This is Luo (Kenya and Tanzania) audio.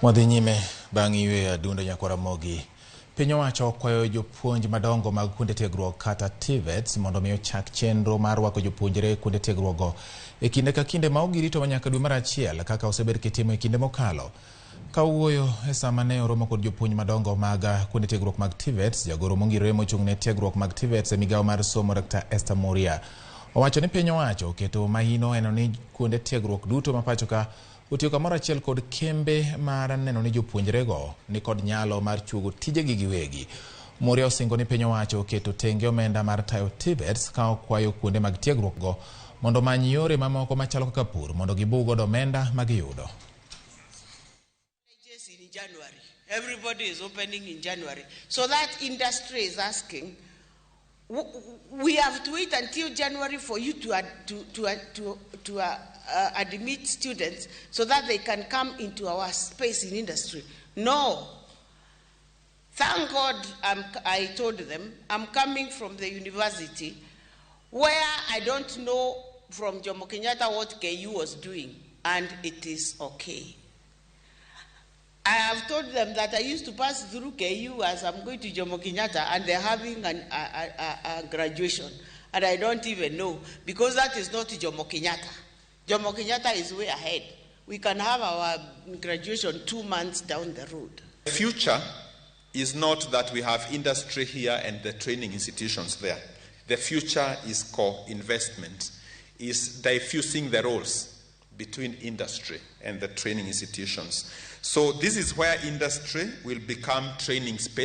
Wadhi nyime bang' yweyo adundo nyakwar Ramogi. Piny owacho okwayo jopuonj madongo mag kuonde tiegruok kata TVETs mondo mi ochak chenro mar rwako jopuonjre kuonde tiegruokgo e kinde ka kinde ma ok girito manyaka dwe mar achiel kaka osebed kitimo e kinde mokalo. Ka owuoyo e sama ne oromo kod jopuonj madongo mag kuonde tiegruok mag TVETs, jagoro mongirore mochung' ne tiegruok mag TVETs e migawo mar somo Dr. Esther Muria owacho ni piny owacho oketo mahino neno ni kuonde tiegruok duto ma pacho ka otiyo kamoro achiel kod kembe mar neno ni jopuonjrego ni kod nyalo mar chuogo tijegi giwegi. Muria osingo ni piny owacho oketo tenge omenda mar tayo TVETs ka okwayo kuonde mag tiegruok go mondo omany yore mamoko machalo kaka pur mondo gibu godo omenda magiyudo. In January. Everybody is opening in January. So that industry is asking, we have to wait until January for you to admit students so that they can come into our space in industry. No. Thank God I told them, I'm coming from the university where I don't know from Jomo Kenyatta what KU was doing, and it is okay. I have told them that I used to pass through KU as I'm going to Jomo Kenyatta, and they're having a graduation. And I don't even know, because that is not Jomo Kenyatta. Jomo Kenyatta is way ahead. We can have our graduation 2 months down the road. The future is not that we have industry here and the training institutions there. The future is co-investment, is diffusing the roles between industry and the training institutions. So this is where industry will become training space.